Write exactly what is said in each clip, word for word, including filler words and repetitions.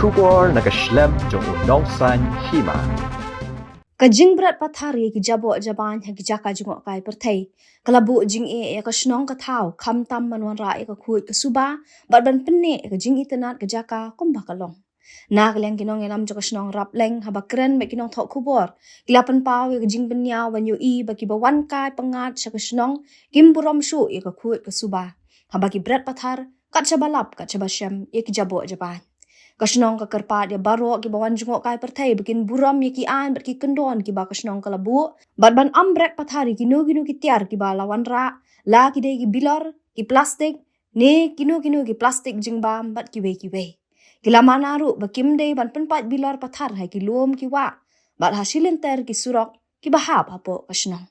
Khubor na ka shlem jong u nongsan hima. Ka jingbret pathar ïa ki jaboh jabain ha ki jaka jngohkai pyrthei ka la buh jingeh ïa ka shnong ka thaw, khamtam ban wanrah ïa ka khuid ka suba bad ban pynneh ïa ka jingitynnad ka jaka kumba ka long. Na ka liang ki nongïalam jong ka shnong Rapleng haba kren bad ki nongthoh khubor, ki la pynpaw ïa ka jingbynñiaw ban ïohi ba kiba wan kai pyngngad sha ka shnong kim burom shuh ïa ka khuid ka suba haba ki bret pathar kat shaba lap kat shaba shem ïa ki jaboh jabain. Ka shnong ka kyrpad ïa baroh kiba wan jngohkai pyrthei ba kin burom ïa ki aiñ bad ki kyndon kiba ka shnong ka la buh bad ban ym bret pathar ïa kino kino ki tiar kiba la wanrah, la ki dei ki bilor, ki plastik, ne kino kino ki plastik jingbam bad kiwei kiwei. Ki la mana ruh ba kim dei ban pynpait bilor pathar ha ki lum ki wah bad ha shi lynter ki surok kiba hap hapoh ka shnong.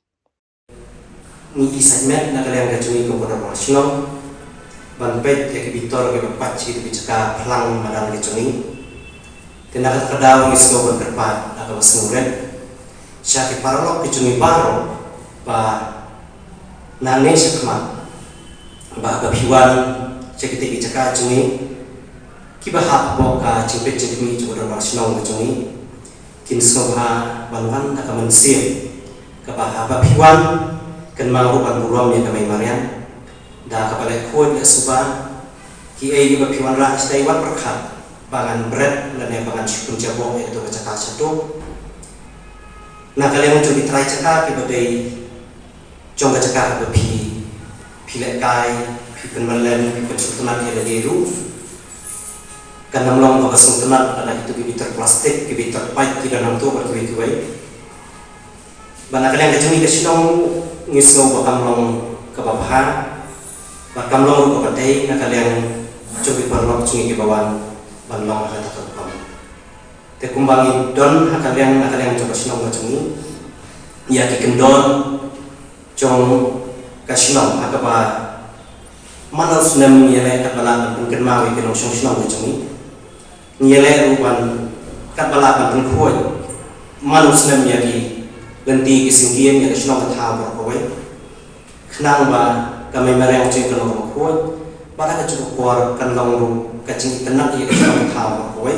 Ngi i sait met na ka liang ka jong ngi kum ka dorbar shnong ban peit ïa ki bitor kiba pait sha kito ki jaka phlang madan ka jong ngi. Te na kata ka daw ngi sngew ban kyrpad da kaba sngewrit sha ki paralok ki jong ngi baroh ba nangne shakhmat ba haba phi wan sha kito ki jaka jong ngi kiba hap hapoh ka jingpeit jingkhmih jong ka dorbar shnong ka jong ngi, kin sngewbha ban wan da ka mynsiem kaba haba phi wan, kynmaw ruh ban burom ïa ka mei mariang da kaba leh khuid leh suba. Kiei kiba phi wanrah, sdei wan pyrkhat ba ngan bret lane ba ngan shu pynjaboh ïa kato ka jaka shato. Na ka liang jong ki trai jaka kiba dei jong ka jaka kaba phi, phi lehkai, phi pynmlien, phi pynsngewtynnad ïa lade ruh, kan ym long kaba sngewtynnad lada kito ki bitor plastik, ki bitor paip ki don hangto bad kiwei kiwei. Bad na ka liang ka jong ngi ka shnong, ngi sngew ba kam long kaba bha bad kam long ruh kaba dei na ka liang jong ki paralok jong ngi kiba wan ban long ha kata ka rukom. Te kumba ngi don ha ka liang, na ka liang jong ka shnong ka jong ngi, ïa ki kyndon jong ka shnong ha kaba man u snem ngi ïaleh katba lah ban pynkynmaw ïa ki nongshong shnong ka jong ngi. Ngi ïaleh ruh ban katba lah ban pynkhuid man u snem ïa ki lynti ki syngkien ïa ka shnong ka thaw baroh kawei, khnang ba ka mei mariang jong ngi kan long kaba khuid bad ha kajuh ka por kan long ruh ka jingitynnad ïa ka shnong ka thaw baroh kawei.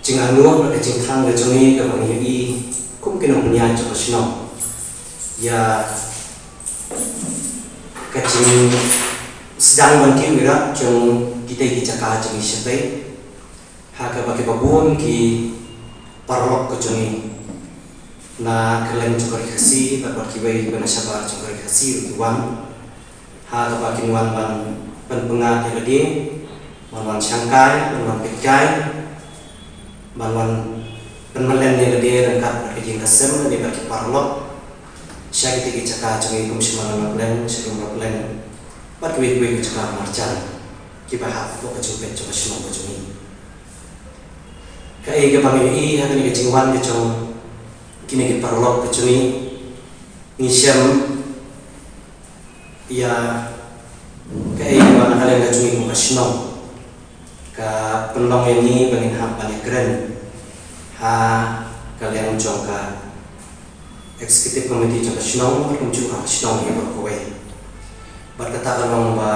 Jingangnud bad ka jingthrang ka jong ngi kaba ngi ïohi kum ki nongpynïaid jong ka shnong ïa ka jingsdang ban kiew ïarap jong kitei ki jaka jong ngi shatei, ha kaba kiba bun ki paralok ka jong ngi na kylleng jong ka ri Khasi bad bad kiwei kiba na shabar jong ka ri Khasi ruh ki wan ha kaba kin wan ban pynpyngngad ïa lade, ban wan shangkai, ban wan peitkai, ban wan pynmlien ïa lade ryngkat bad ka jingkasem lane bad ki paralok sha kitei ki jaka jong ngi kum Shimalan Rapleng, Shadum Rapleng bad kiwei kiwei ki jaka marjan kiba hap hapoh ka jingpeit jong ka shnong ka jong ngi. Kaei kaba ngi ïohi ha kane ka jingwan ka jong kine ki paralok ka jong ngi, ngi shem ïa kaei kaba na ka liang ka jong ngi kum ka shnong ka pynlong ïa ngi ba ngin hap ban ïakren ha ka liang jong ka executive committee jong ka shnong bad kumjuh ha ka shnong hi baroh kawei. Bad kata ka long ba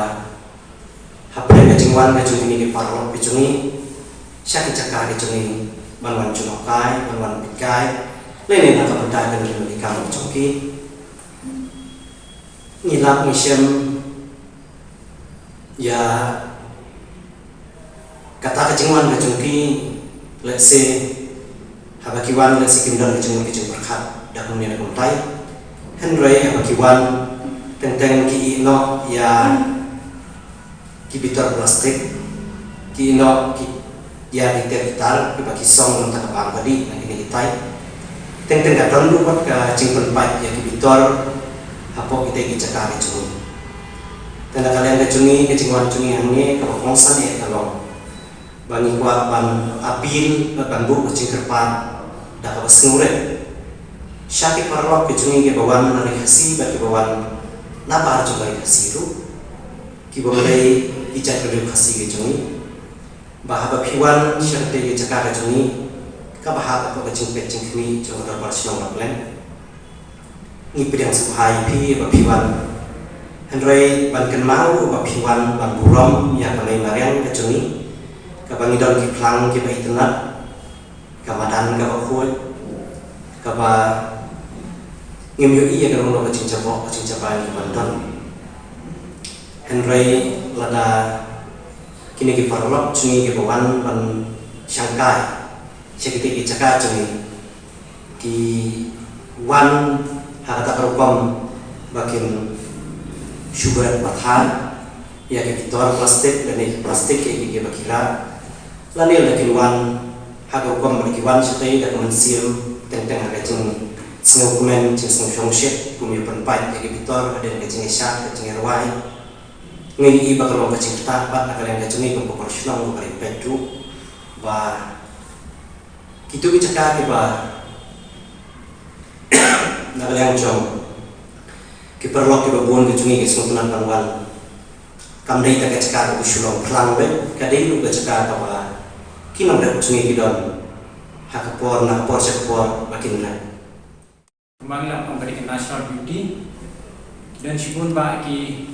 hapdeng ka jingwan ka jong kine ki paralok ki jong ngi sha ki jaka ki jong ngi ban wan jngohkai, ban wan peitkai lane na ka bynta ka jingïaleh kam ka jong ki, ngi lap ngi shem ïa kata ka jingwan ka jong ki. Lehse haba ki wan lehse kim don ka jingmut ka jingpyrkhat da kumne da kumtai, hynrei haba ki wan teng teng ki ïeh noh ïa ki bitor plastik, ki ïeh noh ki ïa ki tiar ki tar kiba ki song na ka bam ka dih na kine ki tai. Teng teng ka don ruh pat ka jingpynpait ïa ki bitor hapoh kitei ki jaka ki jong ngi. Te na ka liang ka jong ngi, ka jingwan jong ngi hangne kaba kongsan eh ka long ba ngi kwah ban appeal bad ban buh ka jingkyrpad da kaba sngewrit sha ki paralok ki jong ngi kiba wan na ri Khasi bad kiba wan na bar jong ka ri Khasi ruh, kiba ym dei ki jaitbynriew Khasi ki jong ngi, ba haba phi wan sha katei ka jaka ka jong ngi kaba hap hapoh ka jingpeit jingkhmih jong ka dorbar shnong Rapleng, ngi pdiang sngewbha ïa phi ba phi wan, hynrei ban kynmaw ba phi wan ban burom ïa ka mei mariang ka jong ngi, Kaba ngi don ki phlang kiba itynnad, ka madan kaba khuid, kaba ngim ïohi ïa ka rung ka jingjaboh ka jingjabai kiba don. Hynrei lada kine ki paralok jong ngi kiba wan ban shangkai sha kitei ki jaka jong ngi ki wan ha kata ka rukom ba kin shu bret pathar ïa ki tor plastik lane ki plastik ïa ki kiba ki rah. Lane la kin wan ha ka rukom ba ki wan shatei da ka mynsiem teng teng ha ka jingsngewkmen jingsngewshongshit kum ïa pynpait ïa ki tor hadien ka jingïashad ka jingïarwai. Ngi i ba ka long ka jingktah bad na ka liang ka jong ngi kum ka por shnong ka ri peit ruh ba kito ki jaka kiba na ka liang jong ki paralok kiba bun ka jong ngi ki sngewtynnat ban wan. Kam dei ta ka jaka kaba shu long phlang beit, ka dei ruh ka jaka kaba ki nongrep jong ngi ki don ha ka por na ka por sha ka por ba kin rep. Kumba ngi la ong ka dei ka natural beauty. Ki don shibun bah ki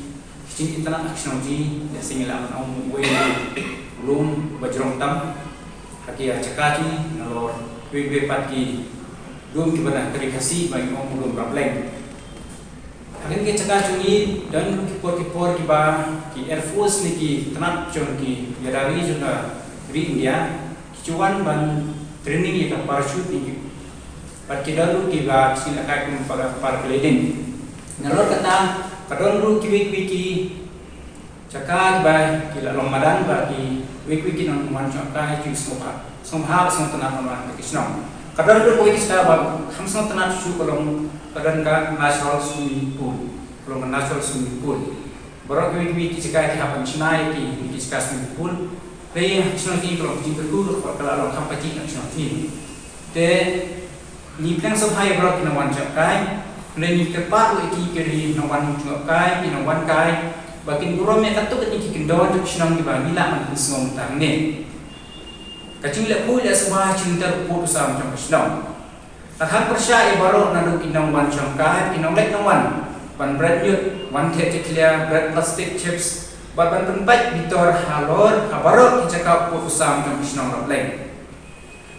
jing internet ha ka shnong jong ngi, lehse ngi lah ban ong uwei u lum uba jrong tam ha ki jaka jong ngi, nalor kiwei kiwei pat ki lum kiba na ka ri Khasi ba ngi ong u lum Rapleng. Ha kine ki jaka jong ngi don ki por ki por kiba ki Air Force ne ki tnat jong ki ïada ri jong ka ri India ki ju wan ban training ïa ka parachute ne ki, bad ki don ruh kiba ki shu lehkai kum para-, paragliding. Nalor kata ka don ruh kiwei kiwei ki jaka kiba ki la long madan ba kiwei kiwei ki nongwan jong ka ki sngewbha, sngewbha sngewtynnat ban wan ha ki shnong. Ka don ruh kiwei ki jaka ba kham sngewtynnat shuh ka long ka don ka natural swimming pool, ka long ka natural swimming pool. Baroh kiwei kiwei ki jaka ki hap ban shna ïa ki, ki jaka swimming pool. Hynrei ha ki shnong ki ka long ka jingkyrkhu ka la long kham pajih ha ki shnong ki. Te ngi pdiang sngewbha ïa baroh ki nongwan jngohkai. Hynrei ngi kyrpad ruh ïa ki, ki ri nongwan jngohkai, ki nongwan kai, ba kin burom ïa katto katne ki kyndon jong ki shnong kiba ngi lah ban pynsngew mynta hangne. Ka jingleh khuid leh sngewbha ha shynter u pud u sam jong ka shnong. La khang pyrshah ïa baroh naduh ki nongwan shongkai, ki nongleit nongwan, ban bret ñiut, wan thiah jakhlia, bret plastik, chips, bad ban pynpait bitor halor ha baroh ki jaka u pud u sam jong ka shnong Rapleng.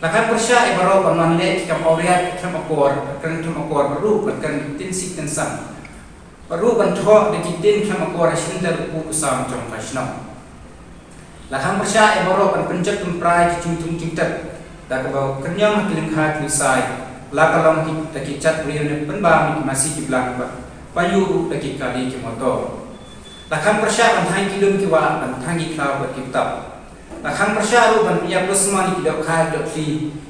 La khang pyrshah ïa baroh ban wan leh ki kam awriat, ki khlem akor, kren khlem akor, bad ruh ban kren ki ktien sih ktien sam, bad ruh ban thoh da ki ktien khlem akor ha shynter u pud u sam jong ka shnong. La khang pyrshah ïa baroh ban pynjot pynpra ïa ki jingthung jingtep da kaba kynñiang ha ki lyngkha ki lyndsai, la ka long ki da ki jait briew ne pynbam ïa ki masi ki blang bad payu ruh da ki kali ki motor. La khang pyrshah ban thang ki lum ki wah, ban thang ki khlaw bad ki btap. La khang pyrshah ruh ban pynïap plasma ïa ki dohkha ki dohthli,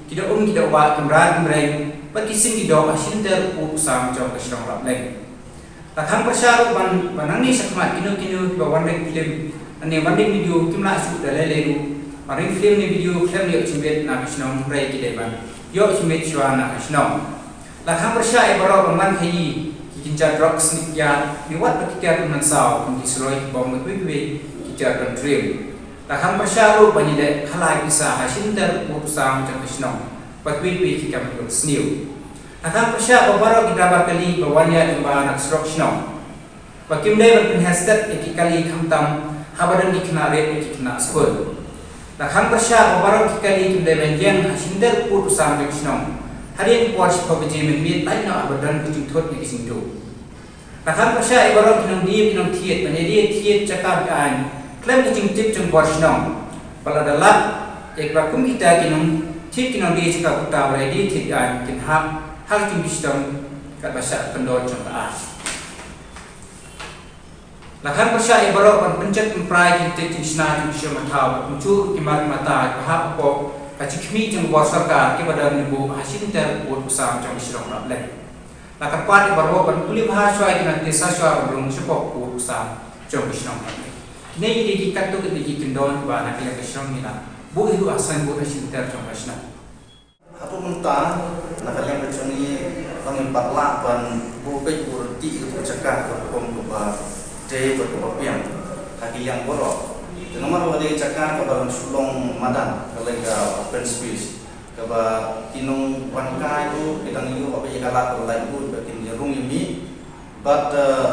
ki dohum ki dohwah, ki mrad ki mreng bad ki sim ki doh ha shynter u pud u sam jong ka shnong Rapleng. La khang pyrshah ruh ban, ban nangne shakhmat kino kino kiba wan ring film ne wan ring video kim lah shuh da lei lei ruh ban ring film ne video khlem ïoh jingmut na ka shnong, hynrei ki dei ban ïoh jingmut shuwa na ka shnong. La khang pyrshah ïa baroh ban wan khaïi ki kynja drugs ne ki ïa ne wat ba ki tiar pynmynsaw kum ki sloi, ki bom, kiwei kiwei ki tiar pyntriem. La khang pyrshah ruh ban ïaleh khalai pisa ha shynter u pud u sam jong ka shnong bad kiwei kiwei ki kam ïoh sniew. La khang pyrshah ba baroh ki driver kali ba wan ïaid lyngba na ka surok shnong ba kim dei ban pynheh stet ïa ki kali khamtam haba don ki khynnah rit ne ki khynnah skul. La khang pyrshah ba baroh ki kali kim dei ban ïeng ha shynter u pud u sam jong ka shnong hadien ka por shiphew baje mynmiet, lait noh haba don ka jingthut ne ka jingduh. La khang pyrshah ïa baroh ki nongdie ki nongthied ban ïadie thied jaka be-aiñ khlem ka jingtip jong bor shnong. Bad lada lap ïa kiba kum kita ki nongthied ki nongdie jaka, uta uba la ïadie thied be-aiñ kin hap ha ka jingshitom katba shah kyndon jong ka aiñ. La khang pyrshah ïa baroh ban pynjot pynpra ïa ki ktien jingshna jong ki shnong mathaw, bad pynjur ki mar mata kiba hap hapoh ka jingkhmih jong ka bor sorkar kiba don ne buh ha shynter u pud u sam jong ka shnong Rapleng. La kyrpad ïa baroh ban pule bha shuwa ïa ki nongtisa shuwa ban rung shapoh u pud u sam jong ka shnong Rapleng. Kine ki dei ki katto katne ki kyndon kiba na ka liang ka shnong ngi la buh ïa u ha signboard ha shynter jong ka shnong. Haduh mynta na ka liang ka jong ngi, ngi pat lah ban buh beit, buh ryntih ïa ka jaka ka rukom kaba dei bad kaba biang ha ki liang baroh. Te namar ba dei ka jaka kaba dang shu long madan, ka long ka open space, kaba ki nongwan kai ruh ki dang ïoh ïa ka lad ba lait bun ba kin ïarung ïamih. Bad, eh,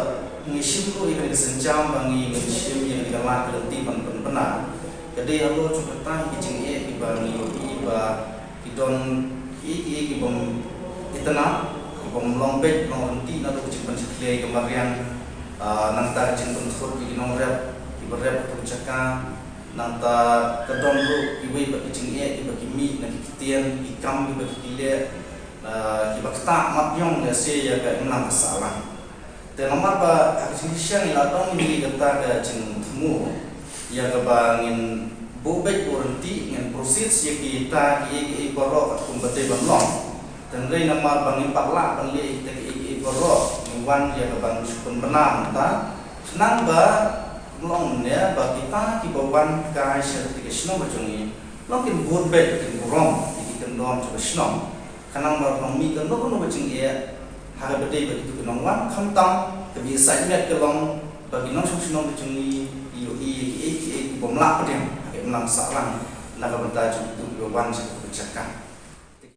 ngi shim ruh ïa kane ka sienjam ba ngi, ngi shim ïa kane ka lad ka lynti ban pynbna ka Te halor jong kata ki jingeh kiba ngi ïohi ba ki don ki, ki, ki bym itynnad, ki bym long beit long ryntih naduh ka jingpynjakhlia ïa ka mariang, ah, nangta ka jingpynthut ïa ki nongrep kiba rep ha ka jaka, nangta ka don ruh kiwei pat ki jingeh kiba ki mih na ki ktien, ki kam kiba ki leh, ah, kiba ktah mat ïong lehse ïa ka imlang ka sahlang. Te namar ba ha ka jingshisha ngi la don ïa kata ka jingthmu ïa kaba ngin buh beit buh ryntih, ngin proceed ïa kita kiei kiei baroh katkum ba dei ban long. Te hynrei namar ba ngim pat lah ban leh ïa kita kiei kiei baroh, ngi wan ïa kaban shu pynbna mynta khnang ba long ne ba kita kiba wan kai sha kata ka shnong ka jong ngi long kin bud beit, kin burom ïa ki kyndon jong ka shnong. Khnang ba kan ym mih kano kano ka jingeh ha kaba dei bad kitu ki nongwan, khamtam kaba ïasaid met ka long ba ki nongshong shnong ka jong ngi ki ïohi ïa kiei kiei ki bym lah pdiang ha ka imlang sahlang na ka bynta jong kitu kiba wan sha katu ka jaka.